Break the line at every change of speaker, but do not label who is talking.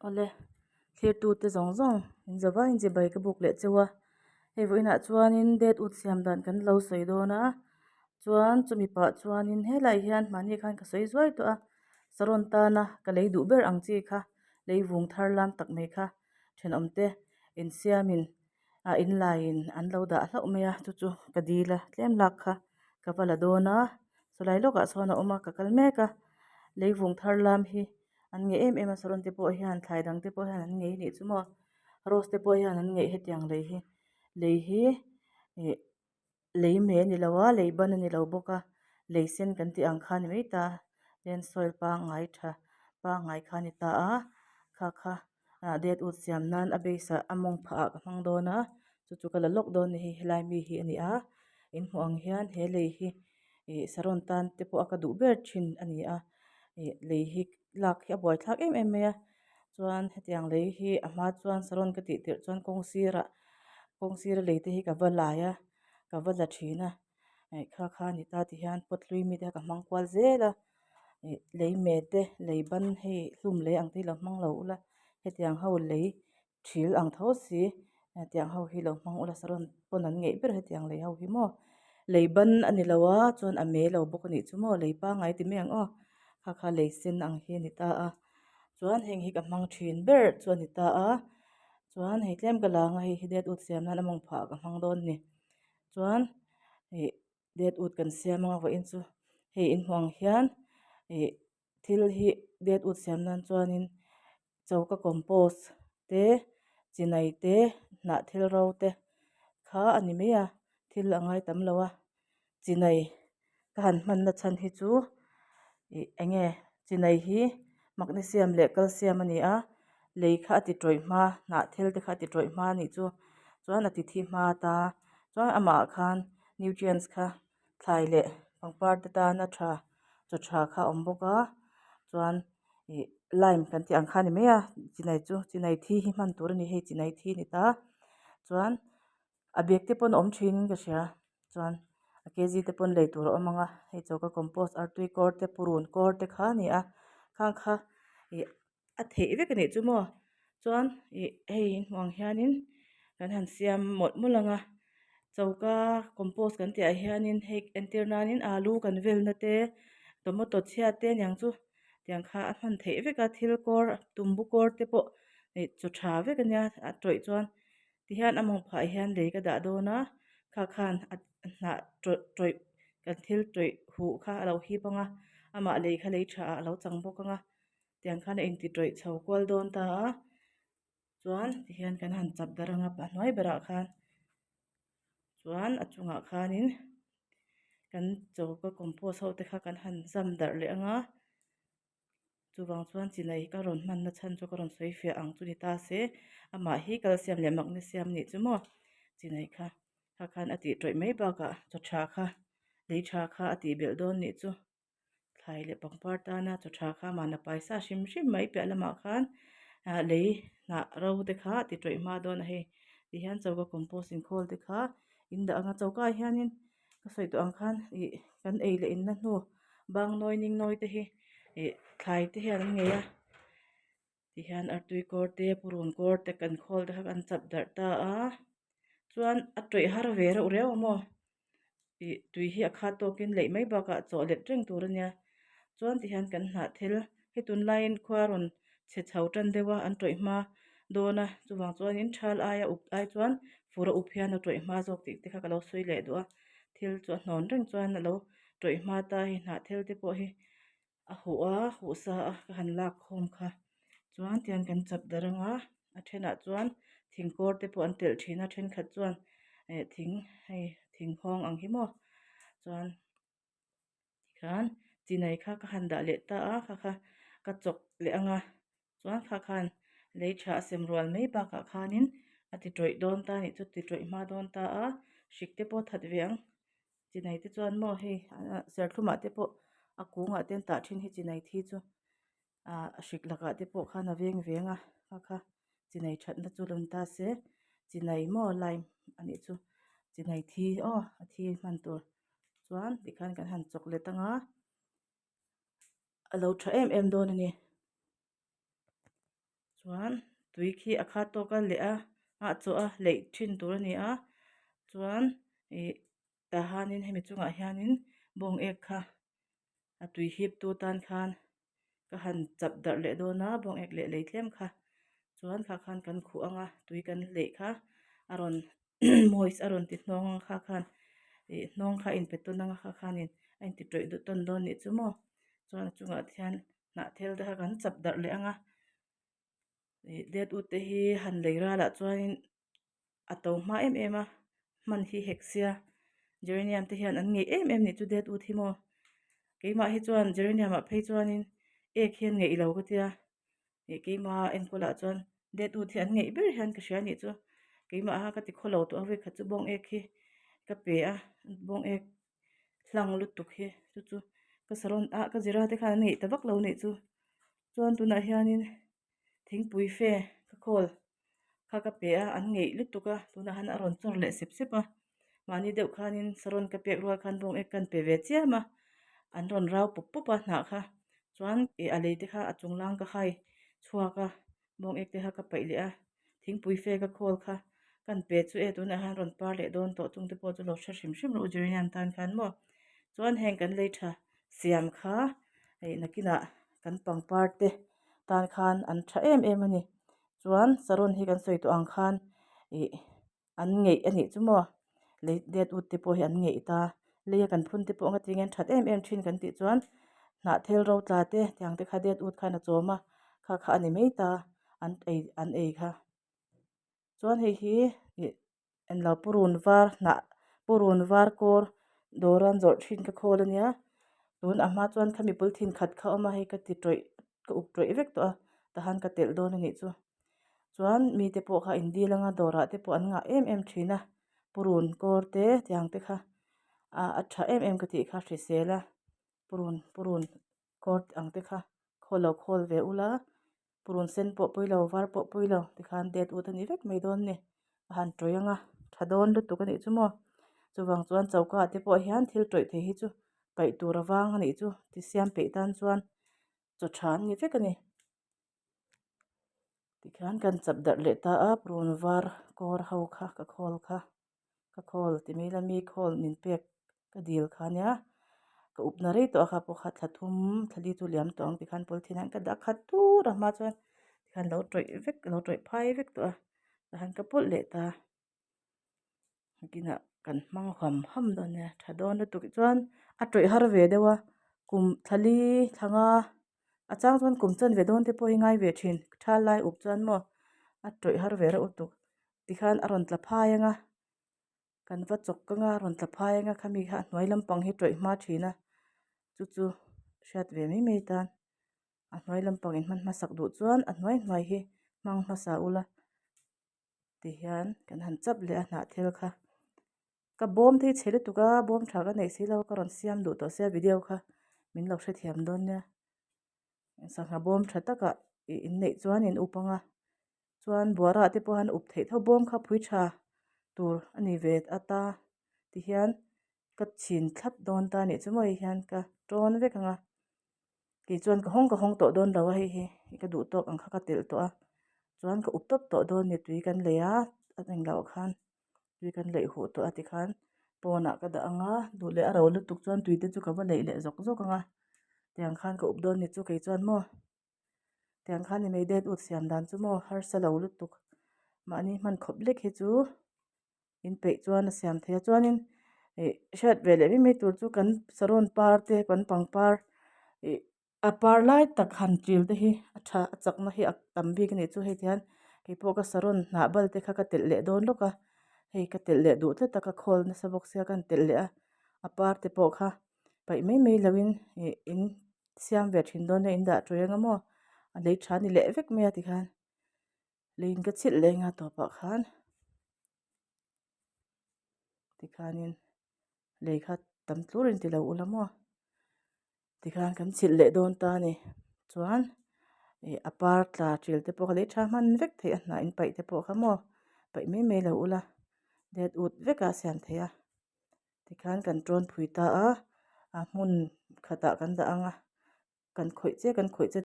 Awle, thlirtute zawng zawng in za vaiin chibai ka buk leh cheu a, hei vawiinah chuanin date ut siam dan kan lo sawi dawn a, chuan chumi pah chuanin helaiah hian mahni khan ka sawi zuai tawh a, saron tana ka lei duh ber ang chi kha lei vung thar lam tak mai kha thenawm te insiamin a inlaiin an lo dah hlauh mai a chu chu ka dil a tlem lak kha ka va la dawn a sawlai lawkah sawn a awm a ka kal mek a lei vung thar lam hi an ngeih em em a saron te pawh hian thlai dang te pawh hian an ngei anih chu maw rose te pawh hian an ngeih hetiang lei hi lei hi ih lei mei a ni lo a lei ban a ni lo bawk a lei sen kan tih ang kha a ni mai ta len soil pangngai tha pangngai kha a ni ta a kha kha ah det ut siam nan a base ah a mawng phah ah ka hmang dawn a chu chu ka la lawk dawn a ni hei helai mi hi a ni a in hmuh ang hian he lei hi ih saron tan te pawh a ka duh ber thin a ni a ih lei hi lak hi a buaithlak em em mai a chuan hetiang lei hi a hma chuan saron ka tih tirh chuan kawng sirah kawng sira lei te hi ka va lai a ka va la thin a ih kha kha a ni ta ti hian pot hlui mi te kha ka hmang kual zel a ih lei me te lei ban hei hlum lei ang te hi lo hmang lo ula hetiang ho lei thil ang tho si hetiang ho hi lo hmang ula saron pawn an ngeih ber hetiang lei ho hi maw lei ban a ni lo a chuan a mei lo bawk a nih chu maw lei pangngai ti mai ang aw kha kha lei sen ang hi a ni ta a chuan heng hi ka hmang thin ber chu a ni ta a chuan hei tlem ka la ang a hei hi det ut siam nan a mawng phah ka hmang dawn a ni chuan ih det ut kan siam anga vawiin chu hei inhmuh ang hian ih thil hi det ut siam nan chuanin choka compost te chinai te hnah thil ro te kha a ni mai a thil a ngai tam lo a chinai ka han hman na chhan hi chu ih eng nge chinai hi magnesium leh calcium a ni a lei kha a ti tawih hma hnah thil te kha a ti tawih hma a nih chu chuan a ti thi hma ta chuan amah ah khan nutrients kha thlai leh pangpar te tana tha chaw tha kha a awm bawk a chuan ih lime kan tih ang kha a ni mai a chinai chu chinai thi hi hman tur a ni hei chinai thi a ni ta chuan a bag te pawn a awm thin in ka hria chuan a kg te pawn lei tur a awm ang a hei choka compost artui kawr te purun kawr te kha a ni a khang kha ih a theih vek a nih chu maw chuan ih hei hmuh ang hianin kan han siam mawlh mawlh ang a choka compost kan tih ah hianin hei entir nanin alu kan velna te tomato chhia te aniang chu tiang kha a hman theih vek a thil kawr tumbu kawr te pawh ih chaw tha vek ania a tawih chuan tihian a mawng phah hian lei ka dah dawn a kha khan a hnah tawih tawih kan thil tawih huh kha a lo hip ang a amah lei kha lei tha ah a lo chang bawk ang a. Tiang khan a inti tawih chho kual dawn ta a chuan tihian kan han chap darh ang a a hnuai berah khan chuan a chungah khanin kan choka compost ho te kha kan han zam darh leh ang a chuvang chuan chinai ka rawn hman na chhan chu ka rawn sawi fiah ang chu ni ta se amah hi calcium leh magnesium nih chu maw chinai kha kha khan a tih tawih mai bakah chaw tha kha lei tha kha a tih belh dawn nih chu. Thlai leh pangpar tana chaw tha kha mahna paisa hrim hrim mai piah lamah khan ah lei hnah ro te kha ti tawih hma dawn a hei tihian choka compost inkhawl te kha in dah ang a choka ah hianin ka sawi tawh ang khan ih kan ei leh inna hnu bang nawi ning nawi te hi ih thlai te hian an ngei a tihian artui kawr te purun kawr te kan khawl te kha kan chap darh ta a chuan a tawih har ve reuh reuh a maw ih tui hi a khat tawkin leih mai bakah chaw let reng tur a nia chuan tihian kan hnah thil hei tunlaiin khua rawn chhe chho tan deuh a an tawih hma dawn a chuvang chuanin thal aia up ai chuan fur a up hian a tawih hma zawk tih te kha ka lo sawi leh duh a thil chu a hnawn reng chuan a lo tawih hma ta hei hnah thil te pawh hi. a huh a huh sa a ka han lak khawm kha chuan tian kan chap darh ang a a thenah chuan thing kawr te pawh an telh thin a thenkhat chuan eh thing hei thing nghawng ang hi maw chuan tikhan chinai kha ka han dah leh ta a kha kha ka chawk leh ang a chuan kha khan lei tha a sem rual mai bakah khanin a ti tawih dawn ta a nih chu ti tawih hma dawn ta a hrik te pawh that ve ang. Chinai te chuan maw hei serthlumah te pawh a kungah te an tah thin hi chinai thi chu ah a hrik lakah te pawh khan a veng veng a kha kha chinai thatna chu lo ni ta se chinai maw lime a nih chu chinai thi aw a thi hman tur chuan tikhan kan han chawk let ang a a lo tha em em dawn a ni. Chuan tui khi a khat tawk a leh a ah chawh a leih thin tur a ni a chuan ih tah hianin hemi chungah hianin bawng ek kha a tui hip tu tan khan ka han chap darh leh dawn a bawng ek leh lei tlem kha chuan kha khan kan khuh ang a tui kan leih kha a rawn moist a rawn ti hnawng ang kha khan ih hnawng kha a inpe tawn ang a kha khanin a inti tawih duh tawn dawn nih chu maw chuan a chungah te hian hnah thel te kha kan chap darh leh ang a ih det ut te hi han lei ralah chuanin a to hma em em a hman hi hek sia geranium te hian an ngeih em em nih chu det ut hi maw keimah hi chuan geranium ah phei chuanin ek hi an ngeih lo ka tia ih keimah enkawl ah chuan det ut hi an ngeih ber hian ka hria nih chu keimah a ka ti khawlo tawh a vawikhat chu bawng ek hi ka pe a bawng ek hlang lutuk hi chu chu ka saron ah ka zira te khan an ngeih ta vak lo nih chu chuan tunah hianin thingpui fe ka khawl kha ka pe a an ngeih lutuk a tunah hian a rawn chawr leh sep sep a mahni deuh khanin saron ka pek rual khan bawng ek ka pe ve chiam a an rawn rau pawp pawp a hnah kha chuan ih a lei te kha a chung lang ka hai chhuak a bawng ek te kha ka paih leh a thingpui fe ka khawl kha kan pe chu e tunah hian rawn par leh dawn tawh chung te pawh chu lo hre hrim hrim rawh u geranium tan khan maw chuan heng kan lei tha siam kha hei nakinah kan pangpar te tan khan an tha em em a ni chuan saron hi kan sawi tawh ang khan ih an ngeih a nih chu maw lei det ut te pawh hi an ngeih ta leia kan phun te pawh anga tinge an that em em thin kan tih chuan hnah thel ro tla te tiang te kha det ut khan a chawm a kha kha a ni mai ta an ei an ei kha chuan hei hi ih englo purun var hnah purun var kawr dawr a an zawrh thin ka khawl a nia tun a hma chuan khami bul thin khat kha a awm a hei ka ti tawih ka up tawih vek tawh a tahan ka telh dawn a nih chu chuan mite pawh kha in dil anga dawrah te pawh an ngah em em thin a purun kawr te tiang te kha ah a tha em em ka tih kha hrisel a purun purun kawr ang te kha khawl lo khawl ve ula purun sen pawh pawi lo var pawh pawi lo tikhan det ut a ni vek mai dawn a ni a han tawih ang a tha dawn lutuk a nih chu maw chuvang chuan choka ah te pawh hian thil tawih thei hi chu paih tur avang a nih chu ti siam peih tan chuan chaw tha an ni vek a ni tikhian kan chap darh leh ta a purun var kawr ho kha ka khawl kha ka khawl ti mai ila mi khawl min pek ka dil kha ania ka up na rei tawh a kha pawh kha thla thum thla li chu liam tawh ang tikhan polythene ah hian ka dah khat tur a hma chuan tikhan lo tawih vek lo tawih phai vek tawh a tahan ka pawlh leh ta nakinah kan hmang huam huam dawn nia tha dawn lutuk chuan a tawih har ve deuh a kum thla li thla nga a chang chuan kum chanve dawn te pawh hi ngai ve thin tha lai up chuan maw a tawih har ve reuh lutuk tikhan a rawn tla phai ang a kan va chawk ang a rawn tla phai ang a khami kha a hnuai lampang hi tawih hma thin a chu chu hriat ve mai mai tan a hnuai lampang in hman hmasak duh chuan a hnuai hnuai hi hmang hmasa ula tihian kan han chap leh a hnah thil kha ka bawm te hi chhe lutuk a bawm tha ka neih si lo ka rawn siam duh tawh sia video kha min lo hrethiam dawn nia sangha bawm tha takah ih inneih chuan in up ang a chuan buara te pawh han up theih tho bawm kha phui tha tur a ni ve ata tihian ka chhin thlap dawn ta anih chu maw hei hian ka tawn vek ang a. Kei chuan ka hawng ka hawng tawh dawn lo a hei hi ka duh tawk ang kha ka telh tawh a chuan ka up tawp tawh dawn a ni tui kan lei a a englo ah khan tui kan leih huh tawh a tikhan pawnah ka dah ang a duh leh a ro lutuk chuan tui te chu ka va leih leh zawk zawk ang a tiang khan ka up dawn a ni chu kei chuan maw tiang khan ni mai det ut siam dan chu maw harsa lo lutuk mahni hman khawp lek hi chu. In peih chuan a siam thei a chuanin ih hriat ve leh mai mai tur chu kan saron par te kan pangpar ih a par lai tak han ṭil te hi a ṭha a chakna hi a tam bik a nih chu hei tihian keipawh ka saron hnah bal te kha ka telh leh dawn lawk a hei ka telh leh duh tlat a ka khawl nasa bawk sia ka han telh leh a a par te pawh kha paih mai mai loin ih in siam ve ṭhin dawn nia in dah ṭawih ang a maw a lei ṭha a ni leh vek mai a tikhan. Leiin ka chhilh leh anga tawpah khan tikhanin lei kha tam tlur in ti lo ula maw tikhan kan chhilh leh dawn ta a ni chuan ih a par tla ṭil te pawh kha lei tha hman vek theih a hnah in paih te pawh kha maw paih mai mai lo ula det ut vek a siam theih a tikhan kan ṭawn phui ta a a hmun khatah kan dah ang a kan khawih che kan khawih che.